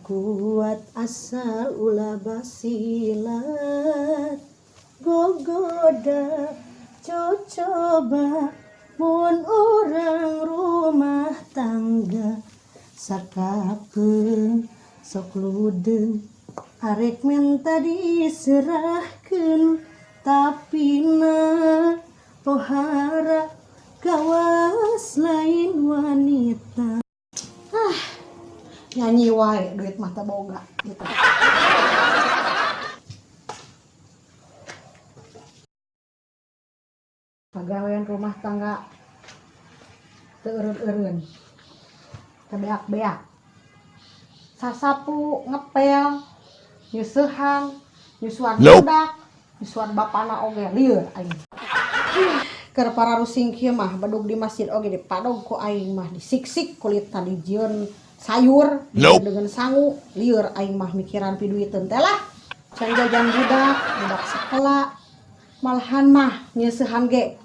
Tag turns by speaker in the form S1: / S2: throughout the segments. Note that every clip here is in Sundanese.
S1: Kuat asal ulah basilat gogoda cocoba mun urang rumah tangga sakapeung sok ludeung arek menta diserahkeun tapi na pohara kawas lain wanita. Ah, nyanyi wae duit mah teu boga gitu. Pagawean rumah tangga teu eureun-eureun, teu beak-beak. Sasapu, ngepel, nyeusehan, nyusuan budak, nyusuan bapana oge lieur aing. Keur pararusing kieu mah bedug di masjid oge dipadog ku aing mah disiksik kulitna dijieun sayur, dijieun dengan sangu, lieur aing mah mikiran piduiteun teh lah. Can jajan budak, budak sakola, malahan mah nyeusehan ge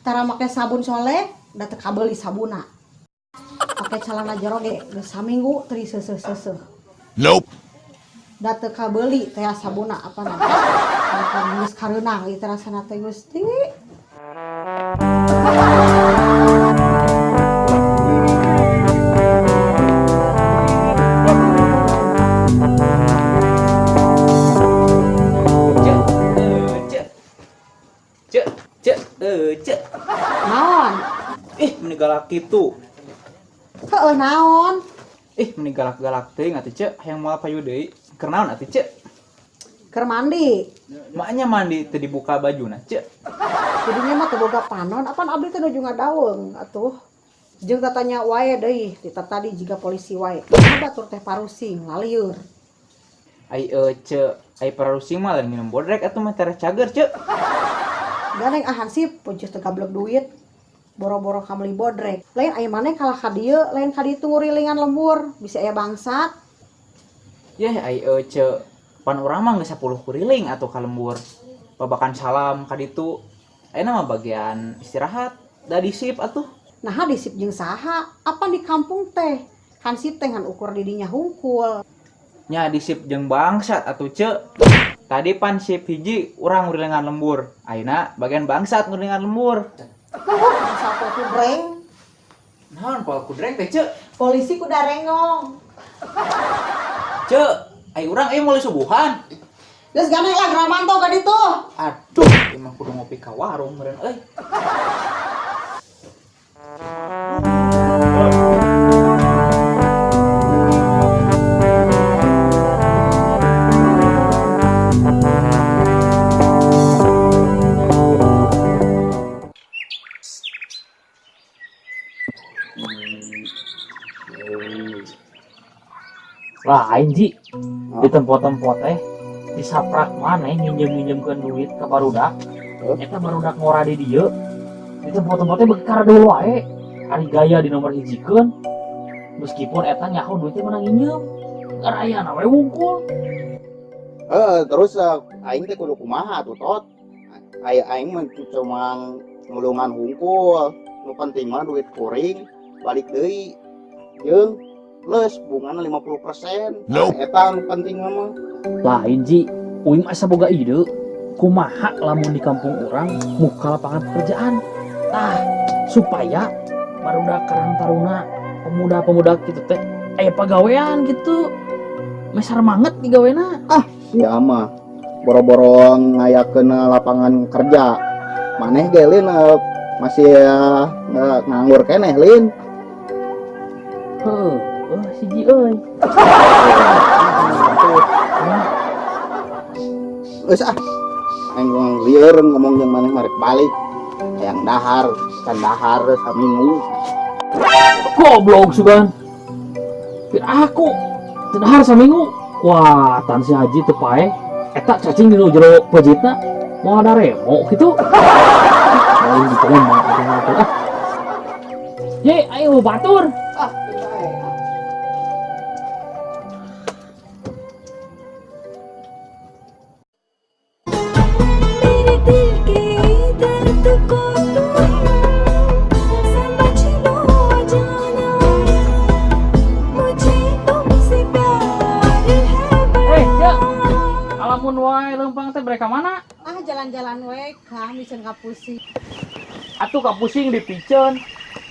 S1: tara make sabun solek da teu kabeuli sabunna. Pake calana jero ge geus saminggu teu diseuseuh-seuseuh. Da teu kabeuli teh sabunna apa na. Geus kareunang ieu teh rasana teh Gusti.
S2: Cek, cek, cek, cek, cek.
S1: Naon?
S2: Ih, meni galak kitu.
S1: Heueuh naon?
S2: Ih, meni galak-galak teuing atuh cek, hayang moal payu deui. Keur naon atuh cek?
S1: Keur mandi.
S2: Maknya mandi teu dibuka bajuna cek.
S1: Jadinya mah teu boga panon, apan abdi teh nuju ngadaweung atuh. Jeung tatanya wae deui, ti tadi jiga polisi wae. Kumaha batur teh parusing, lalieur.
S2: Ai cek, ai parusing mah lain nginum bodrek atuh mah tara cager cek.
S1: Gandeng ah hansip, puncuh teu gablek duit. Boro-boro kameuli bodrek. Lain aya maneh kalah ka dieu, lain ka ditu ngurilingan lembur, bisi aya bangsat.
S2: Yeh ai cek, pan urang mah geus 10 kuriling atuh ka lembur. Babakan salam ka ditu. Ayeuna mah bagian istirahat, da disip atuh.
S1: Naha disip jeung saha? Apan di kampung teh? Hansip teh ngan ukur di dinya hungkul.
S2: Nya disip jeung bangsat atuh cek. Tadi pan sip hiji urang ngurilingan lembur. Ayeuna bagian bangsat ngurilingan lembur.
S1: Bangsa pol kudreng.
S2: Naon pol kudreng teh cek?
S1: Polisi kuda rengong.
S2: Cek, ai urang euy mulai subuhan.
S1: Geus gane lah Gramanto ka ditu.
S2: Aduh, emang kudu ngopi ka warung meureun euy.
S3: Lain ji, di tempat-tempat teh disaprak mana nginjem-nginjemkeun duit ka barudak. Eta barudak ngora di dieu. Di tempat-tempat teh bekar dulu wae. Ari gaya di nomor hijikeun. Meskipun eta nyaho duitnya menang nginjem. Garayana we wungkul.
S4: Terus aing teh kudu kumaha atuh tot. Aing mah cuma nulungan hungkul. Nu penting mah duit kuring balik deui jeung plus bungana 50%. Eta nu penting mah.
S3: Lain ji, uing asa boga ide. Kumaha lamun di kampung urang muka lapangan pekerjaan. Tah, supaya barudak Karang Taruna, pemuda-pemuda gitu teh aya pagawean gitu. Mesar banget digawena.
S4: Ah, sia mah boro-boro ngayakeun lapangan kerja. Maneh ge lin masih nganggur keneh lin.
S3: Heuh, siji euy.
S4: Geus ah. Aing lieur ngomong jeung maneh marek balik. Hayang dahar, can dahar saminggu.
S3: Goblok sugan. Pir aku teu dahar saminggu. Wah, tan si Haji teu paeh. Eta cacing dinu jero pejitna moal ada remo kitu. Lain diterima ah. Ye, ayo batur.
S1: Ah, bae.
S3: Naon wae leumpang teh mereka mana?
S1: Ah jalan-jalan we Kang bicen kapusing.
S3: Atuh kapusing dipiceun.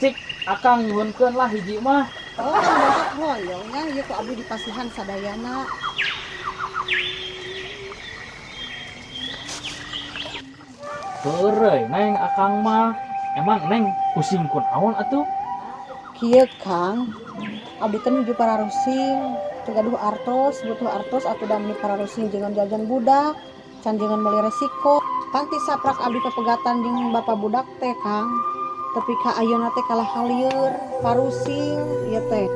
S3: Cik akang nyuhunkeun lah hiji mah.
S1: Oh, kan hoyong nya ieu ku abdi dipasihan sadayana.
S3: Heureuy Neng akang mah. Emang Neng pusing kunaon atuh?
S1: Kieu Kang, abdi teh nuju pararusing, teu gaduh artos, butuh artos atuh da meuni pararusing jangan jajan budak, can jangan meuli resiko. Panti saprak abdi pepegatan jeung bapak budak teh Kang. Tapi ka ayeuna teh kalah kalieur, parusing ieu teh.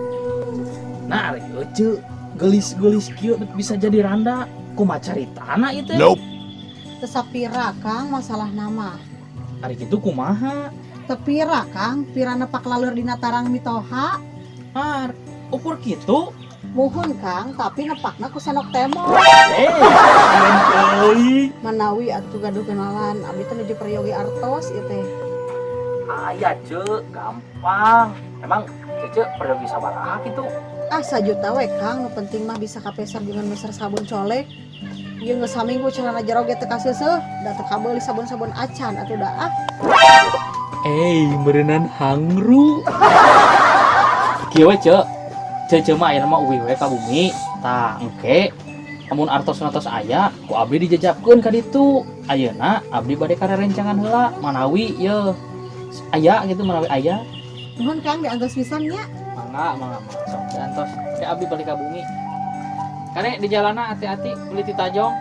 S3: Nah, ari euceu geulis-geulis kieu bisa jadi randa. Kumaha caritana ieu teh?
S5: Nope.
S1: Teu sapira Kang masalah nama.
S3: Ari kitu kumaha?
S1: Teu pira Kang, pira nepak laleur dina tarang mitoha.
S3: Ar, ukur kitu?
S1: Muhun Kang, tapi nepakna ku senok temo. Manawi atuh gaduh kenalan, abdi teh nuju peryogi artos ieu teh.
S3: Aya ceu, gampang. Emang cece peryogi sabaraha kitu?
S1: Ah sajuta we Kang, nu penting mah bisa kapeser dengan meser sabun colek. Ieu geus saminggu celana jero ge teu kaseuseuh, da teu kabeuli sabun-sabun acan atuh da ah.
S3: Meureunan hangru. Kieu we ceu. Ceu mah ayeuna mah uwi we ka bumi. Tah engke amun artos-artos aya ku abdi dijajabkeun ka ditu. Ayeuna abdi bade ka rerencangan heula manawi yeuh aya gitu manawi aya.
S1: Nuhun Kang dianggeus pisan nya.
S3: Mangga mangga mangga sok diantos. Ke abdi balik ka bumi. Kade di jalanna hati-hati beli ti tajong.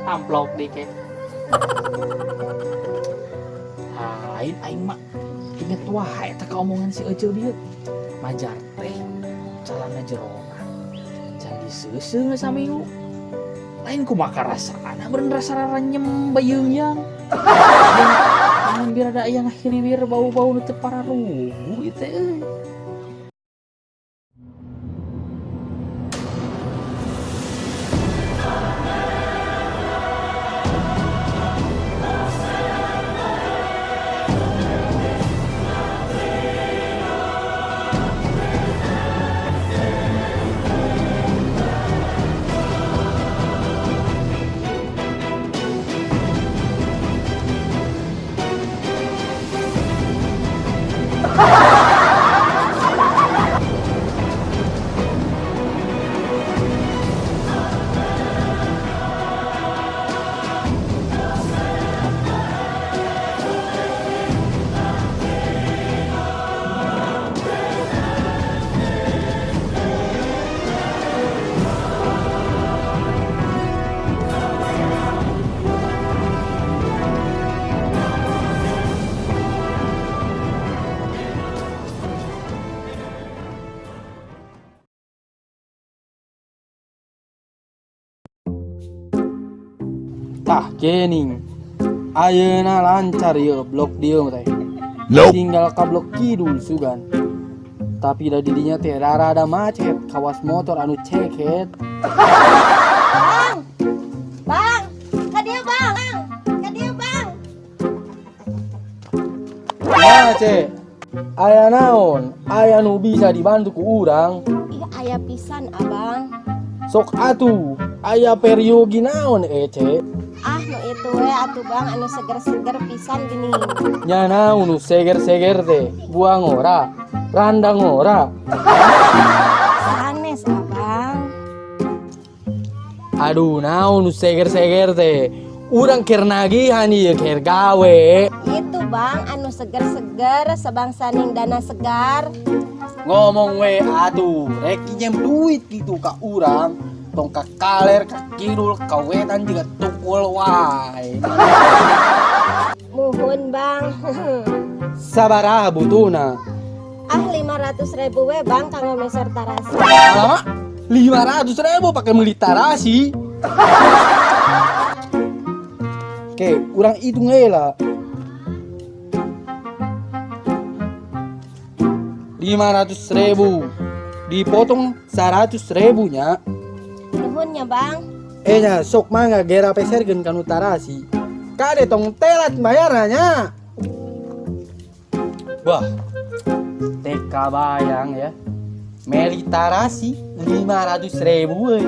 S3: Amplop dike. Lain aing mah inget wae eta ka omongan si Ece dieu. Majar teh calana jerona. Can diseuseuh geus saminggu. Lain kumaha karasana beureun rasa raranyem bayeung-yang. Lamun biar ada aya ngahiliwir bau-bau nu teu pararugu ieu teh euy.
S6: Tah kening ayeuna lancar ieu blok dieu teh.
S5: Nope.
S6: Tinggal ka blok kidul sugan. Tapi da didinya teh rada macet kawas motor anu ceket.
S7: Bang. Bang, ka dieu Bang. Ka dieu Bang.
S6: Nah, ce. Aya naon? Aya nu bisa dibantu ku urang?
S7: Ih, aya pisan Abang.
S6: Sok atuh, aya peryogi naon ce?
S7: Ah, nu itu we atuh Bang anu seger-seger pisan gini.
S6: Nya naon nu seger-seger teh? Buah ngora, randa ngora.
S7: Sanes Abang.
S6: Aduh, naon nu seger-seger teh? Urang keur nagihan ieu keur gawe.
S7: Itu Bang anu seger-seger sebangsa ning dana segar.
S6: Ngomong we atuh, rek nginjem duit gitu ka urang. Tong ka kaler, ka kidul, ka wetan juga tukul wae.
S7: Muhun Bang.
S6: Sabaraha butuhna?
S7: Ah 500.000 we Bang kanggo meser tarasi.
S6: Alamak, 500.000 pakai meuli tarasi. Oke, urang hitung heula. 500.000 dipotong 100.000 nya.
S7: Nuhun nya Bang.
S6: Nya sok mangga gera peserkeun kanu tarasi. Kade tong telat bayarnya. Wah, TK bayang ya. Meli tarasi 500 ribu euy.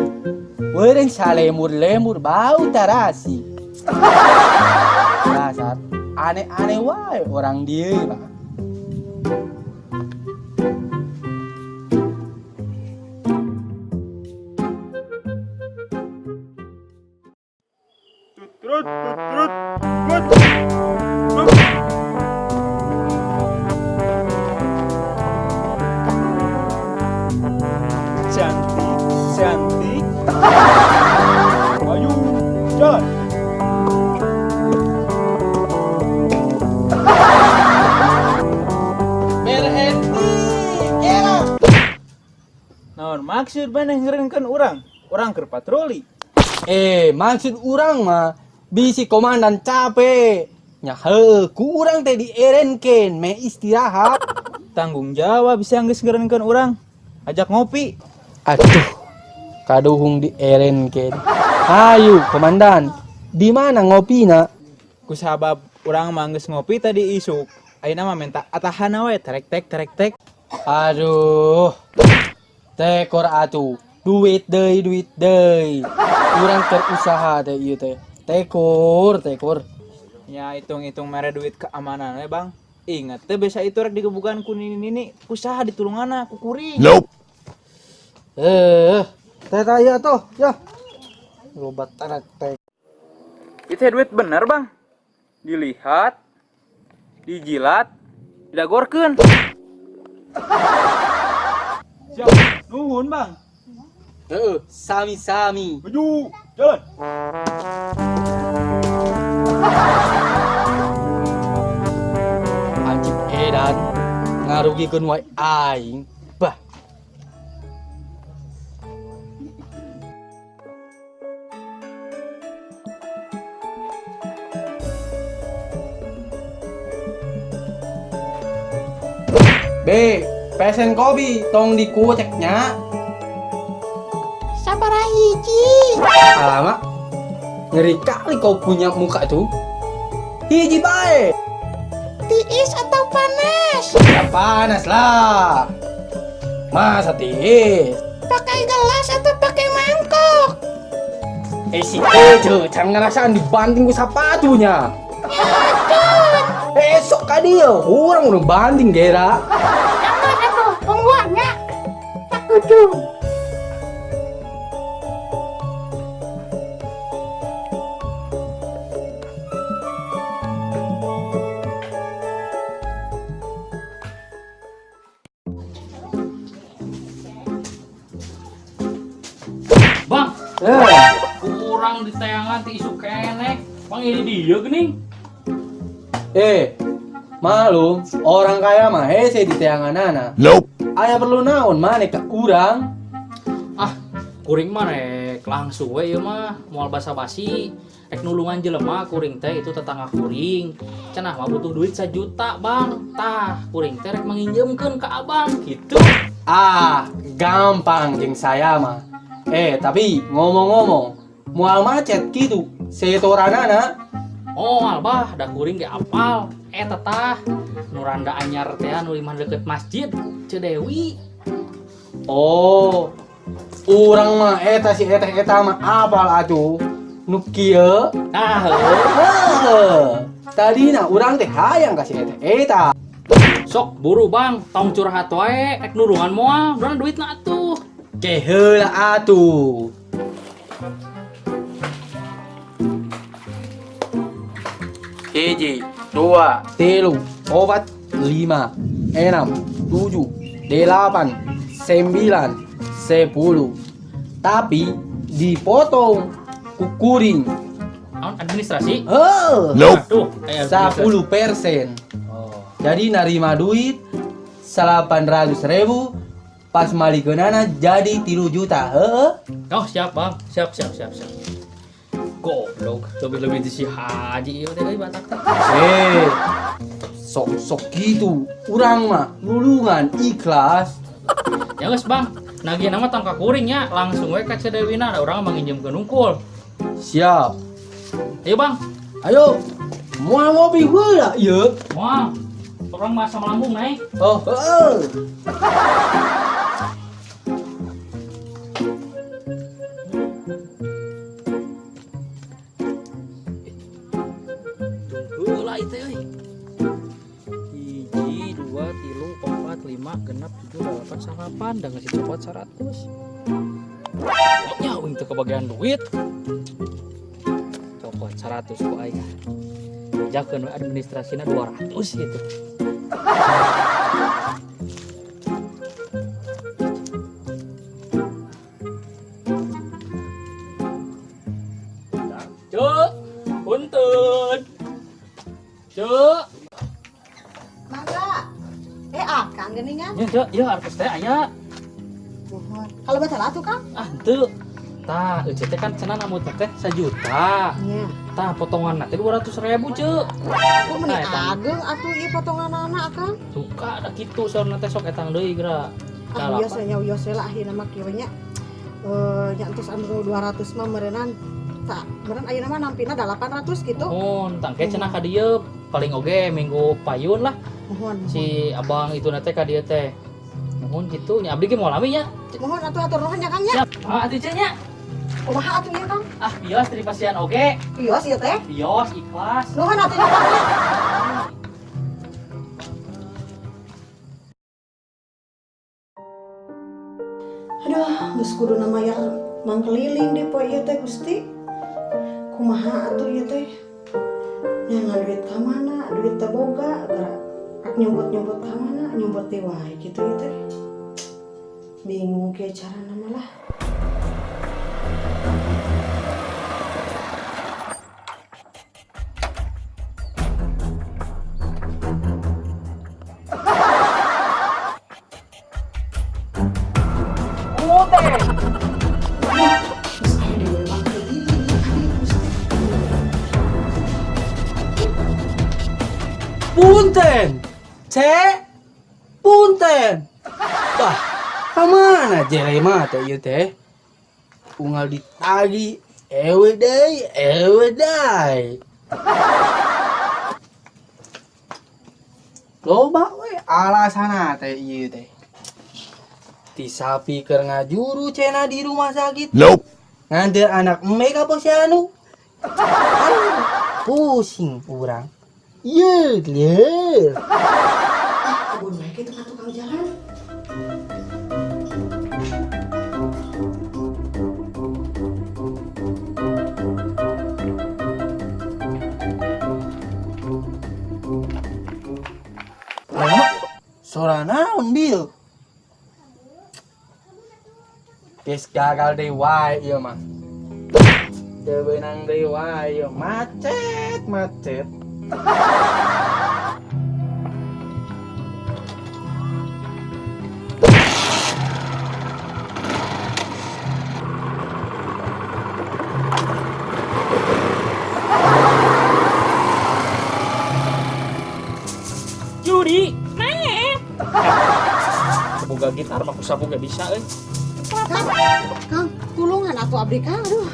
S6: Beureun salemur-lemur bau tarasi. Dasar aneh-aneh wae orang dieu mah.
S2: Cantik, cantik. Ayo, jalan.
S6: Berhenti, kira.
S2: Naon maksud maneh ngeureunkeun urang? Urang keur patroli.
S6: Eh, maksud urang mah bisi komandan capek. Nya heuh, ku urang teh dierenkeun me istirahat.
S2: Tanggung jawab bisa geus ngeureunkeun urang. Ajak ngopi.
S6: Aduh, kaduhung dierenkeun. Ayo, komandan. Di mana ngopina?
S2: Kusabab urang mah geus ngopi tadi isuk. Ayeuna mah minta atahan we terek tek terek tek.
S6: Aduh. Tekor atuh. Duit deui, duit deui. Urang keur usaha teh ieu teh. Tekor, tekor.
S2: Ya hitung-hitung mere duit keamanan we, Bang. Ingat teh biasa itu rek digebukan ku nini-nini, ku saha ditulunganna ku kuring.
S5: Nope.
S6: Eh, teh taya tuh, ya. Loba terek tek.
S2: Itu duit bener, Bang. Dilihat, dijilat, didagorkeun. Siap. Nuhun, Bang.
S6: Heeh, sami-sami.
S2: Maju, jalan.
S6: Anjing edan ngarugikeun wae aing. Bah. B, pesen kopi tong dikucek nya.
S1: Sabaraha hiji?
S6: Alamak, ngeri kali kau punya muka tuh. Hiji bae.
S1: Tiis atau panas?
S6: Ya panas lah. Masa tiis?
S1: Pakai gelas atau pakai mangkok?
S6: Eh si Ece, jangan ngerasaan dibanting ku sepatunya. Esok kali ya, orang udah banting gera.
S1: Jangan atuh, pembuangnya. Tak kudu.
S3: Bang,
S6: Eh,
S3: kurang ditayangan ti isuk keneh. Bang ini dia geuning.
S6: Eh, malum, orang kaya mah hese di teanganana.
S5: Nope.
S6: Aya perlu naon maneh ka urang?
S3: Ah, kuring mah rek langsung we ieu mah, moal basa-basi. Rek nulungan jelema kuring teh itu tetangga kuring. Cenah mah butuh duit 1 juta, Bang. Tah, kuring teh rek manginjemkeun ka abang gitu.
S6: Ah, gampang jeung saya mah. Eh, tapi ngomong-ngomong, moal macet gitu, setoranana.
S3: Oh, albah, da kuring ge apal. Eta tah, nu randa anyar teh nu imah deket masjid, Ceu Dewi.
S6: Oh, urang mah eta si eta eta mah apal atuh. Nu kieu.
S3: Tah, heuh.
S6: Heuh. Tadina urang teh hayang ka si eta eta.
S3: Sok buru Bang, tong curhat wae, rek nulungan moal, duana duitna atuh.
S6: Ke heula atuh. Hiji, dua, tilu, opat, lima, enam, tujuh, delapan, sembilan, 10. Tapi dipotong ku kuring.
S3: Naon administrasi?
S6: Heuh.
S5: Nope.
S3: Aduh, kayak administrasi.
S6: 10%.
S3: Oh.
S6: Jadi narima duit 800 ribu pas malikeunana jadi 3 juta. Heeh.
S3: Oh, siap, Bang. Siap, siap, siap, siap. Goblok, lebih-lebih di si Haji ieu teh euy batak teh.
S6: Eh, sok-sok gitu. Urang mah nulungan ikhlas.
S3: Ya geus, Bang. Nagih nama tong ka kuring nya, langsung we ka Ceu Dewina, da urang mah nginjemkeun hungkul.
S6: Siap.
S3: Ayo, Bang.
S6: Ayo. Moal ngopi heula ieu.
S3: Moal. Urang mah asam lambung naik.
S6: Oh, heeh.
S3: Salapan dan ngasih copot 100. Nya uing teu kebagian duit. Copot 100 ku aing. Jakeun we administrasina 200 gitu. Cuk, punten. Cuk.
S1: Mangga. Eh, ah, Kang geuningan.
S3: Ya, Cuk, ya artos teh aya.
S1: Mohon. Kalau batal atuh, Kang?
S3: Ah, henteu. Tah, euceu teh kan cenah namun teh 1 juta.
S1: Nya.
S3: Tah, potongan teh 200 ribu, Cuk.
S1: Kok meni
S3: Nah, eta.
S1: ageng atuh ieu potonganana, Kang?
S3: Suka da kitu saurna teh sok etang deui geura.
S1: Ah, biasa nya wios lah akhirna mah kieu nya. Eh, nya entos anu 200 mah meureunnan tak meureun ayeuna mah nampina 800 gitu.
S3: Mohon, tangke cenah ka dieu paling oge minggu payun lah
S1: Mohon.
S3: si abang itu teh ka dieu teh. Mohon gitu nya abdi ge moal lami nya.
S1: Mohon atuh atur nuhun nya, Kang nya.
S3: Siap. Ah, atuh Ceu nya.
S1: Kumaha atuh ieu, Kang?
S3: Ah, bios dari pasien oge.
S1: Wios ieu teh.
S3: Bios ikhlas.
S1: Nuhun atuh nya, Kang nya. Aduh, geus kuduna mayar mang keliling di poe ieu teh Gusti. Kumaha atuh ieu teh? Nyangan duit ka mana? Duit teh boga, geura rek nyumput-nyumput ka mana? Nyumput di wae kitu ieu teh. Bingung kieu carana mah lah. Geus aya deui mang keliling, aduh Gusti.
S6: Punten. Ce. Punten. Bah, kamana jelema teh ieu teh? Unggal ditagi, ewe deui, ewe deui. Loba we alasana teh ieu teh. Ti sapi keur ngajuru cenah di rumah sakit.
S5: Nope.
S6: Nganter anak eme ka posyandu. Aduh, pusing urang. Ye, lieur.
S1: Ah, kebun wae kitu ka tukang jalan.
S6: Alamak, sora naon bil? Geus gagal deui wae ieu mah. Teu beunang deui wae ieu, macet, macet.
S3: Judi. Boga gitar mah ku sapu ge bisa euy.
S1: Kang, Kang, tulungan atuh abdi Kang. Aduh,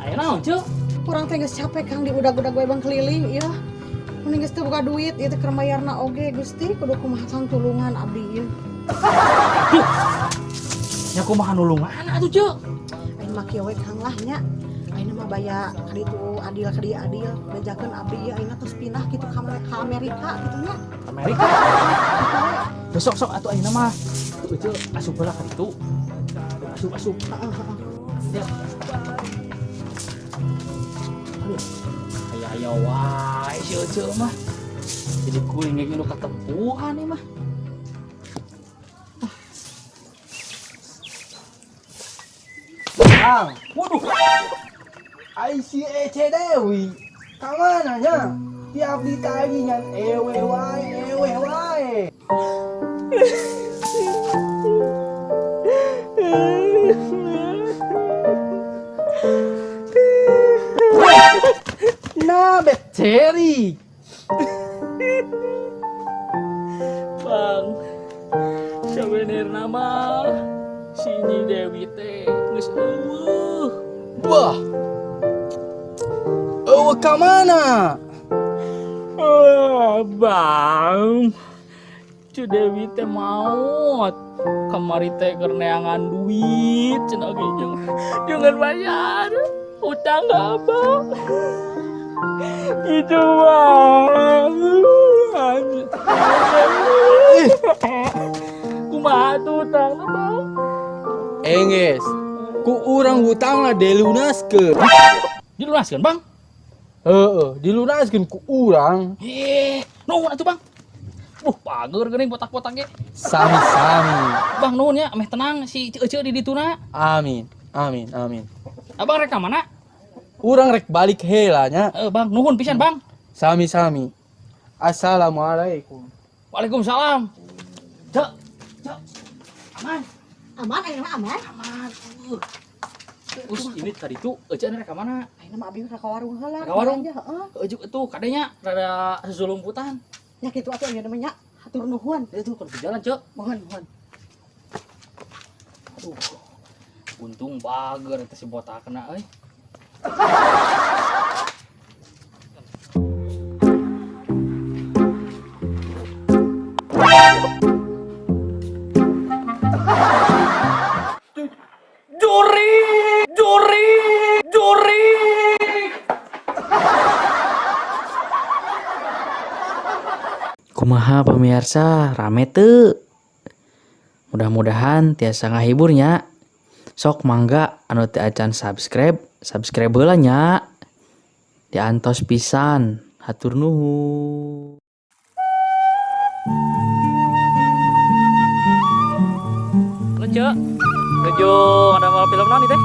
S3: Aya naon, Ceu?
S1: kurang teh geus capek Kang di udag-udag we bang keliling ieu. Mending geus teu boga duit ieu teh keur mayarna oge Gusti, kudu kumaha Kang tulungan abdi ieu.
S3: Aduh. Nya kumaha nulungan atuh, Ceu?
S1: Aing mah kieu we Kang lah nya. Ayeuna mah baya ka ditu adil ka dieu adil, bejakeun abdi ieu ayeuna tos pindah gitu ka Amerika gitu nya.
S3: Amerika.
S1: Gitu we.
S3: Besok sok atuh ayeuna mah. Tuh, Ceu, asup heula ka ditu. Asup asup.
S1: Heeh, heeh.
S3: Ya. Aduh. Aya aya wae si Ece mah. Jadi kuring ge nu katempuhan ieu mah.
S6: Kang,
S3: Waduh.
S6: ai si Ece Dewi. Ka mana nya? Tiap ditagi ngan ewe wae, ewe wae. Nah, bet ceri.
S3: Bang. Sebenarnya mah si Nyi Dewi teh geus eueuh.
S6: Wah. Eueuh ka mana?
S3: Ah, bang. Cu Dewi teh maot. Kamari teh keur neangan duit cenah ge jeung jangan bayar utang ke abang. Gitu bang.
S6: Ih,
S3: Kumaha tuh utang Bang?
S6: Enggeus. Ku urang hutangna dilunaskeun.
S3: Dilunaskeun, Bang?
S6: Heeh, dilunaskeun ku urang.
S3: Nuhun atuh, Bang. Pager geuning botak-botak ge.
S6: Sami-sami.
S3: Bang nuhun ya, meh tenang si Ceu di dituna.
S6: Amin. Amin, amin.
S3: Abang rek ka mana?
S6: Urang rek balik heula nya.
S3: Bang, nuhun pisan, Bang.
S6: Sami-sami. Assalamualaikum.
S3: Waalaikumsalam. Cek, cek. Aman.
S1: Aman ayeuna mah aman.
S3: Aman. Terus ini tadi tuh Ece rek ka mana?
S1: Ayeuna mah abi rek ka warung heula.
S3: Ka warung?
S1: Heeh.
S3: Ece tuh kadenya rada sesulumputan.
S1: Nya kitu atuh ayeuna mah nya. Hatur nuhun.
S3: Itu kan jalan, Cek.
S1: Mohon, mohon.
S3: Aduh. Untung bager eta si botak kena euy.
S2: Kumaha pemirsa, rame teu? Mudah-mudahan tiasa ngahiburnya. Sok mangga anu teu acan subscribe, subscribe heula nya. Diantos pisan, hatur nuhun.
S3: Lucu. Lucu ada mau film naon teh?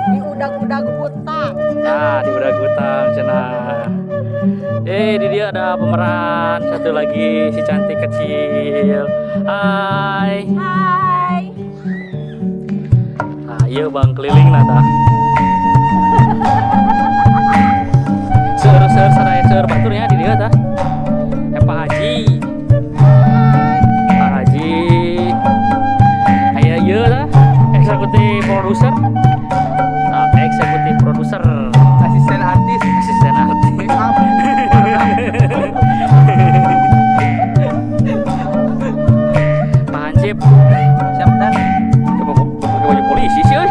S1: Di udag-udag hutang.
S3: Nah, di udag hutang cenah. Di dia ada pemeran satu lagi si cantik kecil. Hai.
S7: Hai.
S3: Nah, iya Bang keliling nah tah. Seur-seur saraya seur baturnya di dia tah. Pak Haji. Pak Haji. Aya ieu tah, eksekutif produser. Nah, eksekutif produser.
S6: Asisten artis.
S3: Asisten artis.
S6: Make up.
S3: Pak Hansip.
S2: Siap dan.
S3: Coba pakai baju polisi sih euy.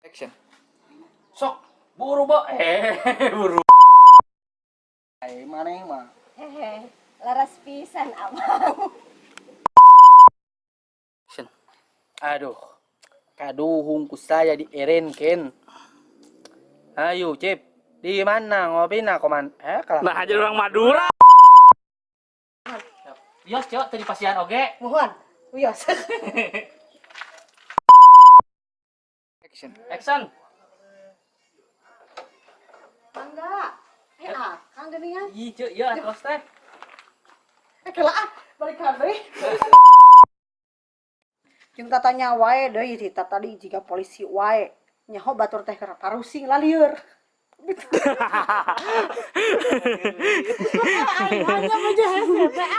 S3: Action. Sok, buru ba. Buru.
S6: Ai maneh mah.
S7: Hehe, laras pisan abang.
S3: Action.
S6: Aduh. Kaduhung ku saya di erenkeun. Ayo, Cip. Di mana ngopina koman? Kalah.
S3: Nah, aja orang Madura. Yos, Cok, tadi pasian oge.
S1: Mohon. Wios.
S2: Action.
S3: Action.
S1: Mangga. Akang geuningan.
S3: Ih, Cuk, ieu atos teh.
S1: Kela ah, balik deui. Jeung tatanya wae deui ti tadi jika polisi wae. Nyaho batur teh keur parusing lalieur. Aing hanya aja hese teh.